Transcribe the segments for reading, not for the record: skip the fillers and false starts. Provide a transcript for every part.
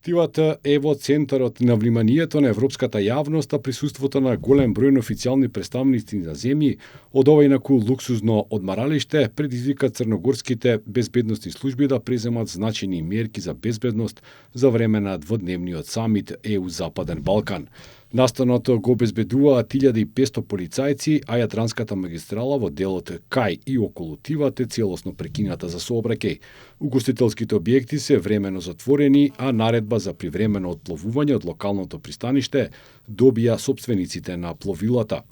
Иницијативата е во центарот на вниманието на европската јавност, а присуството на голем број на официјални представници на земји од ова инаку луксузно одмаралиште предизвика црногорските безбедносни служби да преземат значајни мерки за безбедност за време на дводневниот самит ЕУ Западен Балкан. Настанот го обезбедуваат 1500 полицајци, а јадранската магистрала во делот кај и околу Тиват е целосно прекината за сообраќај. Угостителските објекти се времено затворени, а наредба за привремено отпловување од локалното пристаниште добија сопствениците на пловилата.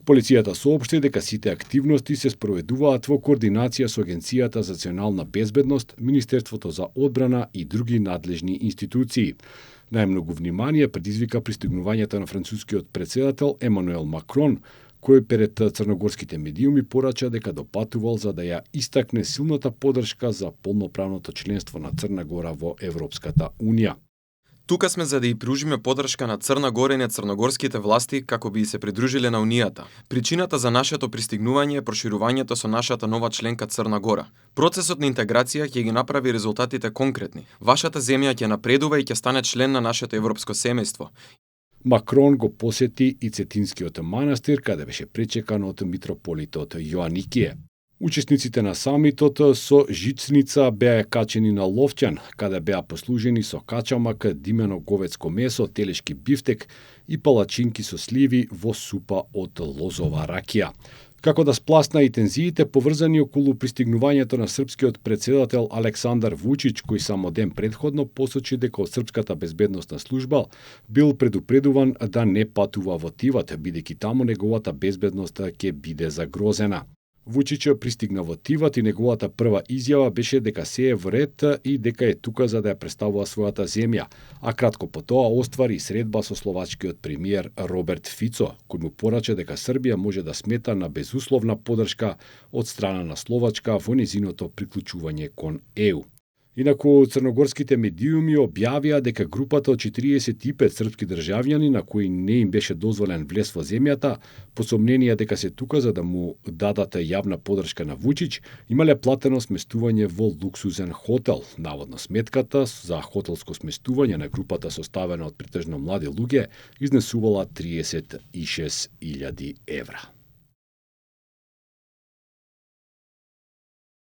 Полицијата соопшти дека сите активности се спроведуваат во координација со Агенцијата за национална безбедност, Министерството за одбрана и други надлежни институции. Најмногу внимание предизвика пристигнувањето на францускиот председател Емануел Макрон, кој пред црногорските медиуми порача дека допатувал за да ја истакне силната поддршка за полноправното членство на Црна Гора во Европската Унија. Тука сме за да ја пружиме поддршка на Црна Гора и на црногорските власти како би се придружиле на Унијата. Причината за нашето пристигнување е проширувањето со нашата нова членка Црна Гора. Процесот на интеграција ќе ги направи резултатите конкретни. Вашата земја ќе напредува и ќе стане член на нашето европско семејство. Макрон го посети и Цетинскиот манастир, каде беше пречекан од митрополитот Јоаникије. Учесниците на самитот со жицница беа качени на Ловќан, каде беа послужени со качамак, димено говецко месо, телешки бифтек и палачинки со сливи во супа од лозова ракија. Како да спласна и тензиите поврзани околу пристигнувањето на српскиот председател Александар Вучич, кој само ден предходно посочи дека од српската безбедносна служба бил предупредуван да не патува во Тиват, бидејќи таму неговата безбедност ќе биде загрозена. Вучич пристигна во Тиват и неговата прва изјава беше дека се е во ред и дека е тука за да ја представува својата земја, а кратко по тоа оствари средба со словачкиот премиер Роберт Фицо, кој му порача дека Србија може да смета на безусловна поддршка од страна на Словачка во нејзиното приклучување кон ЕУ. Инаку, црногорските медиуми објавија дека групата од 45 српски државјани на кои не им беше дозволен влез во земјата, посомненија дека се тука за да му дадат јавна поддршка на Вучич, имале платено сместување во луксузен хотел. Наводно сметката за хотелско сместување на групата составена од претежно млади луѓе изнесувала 36.000 евра.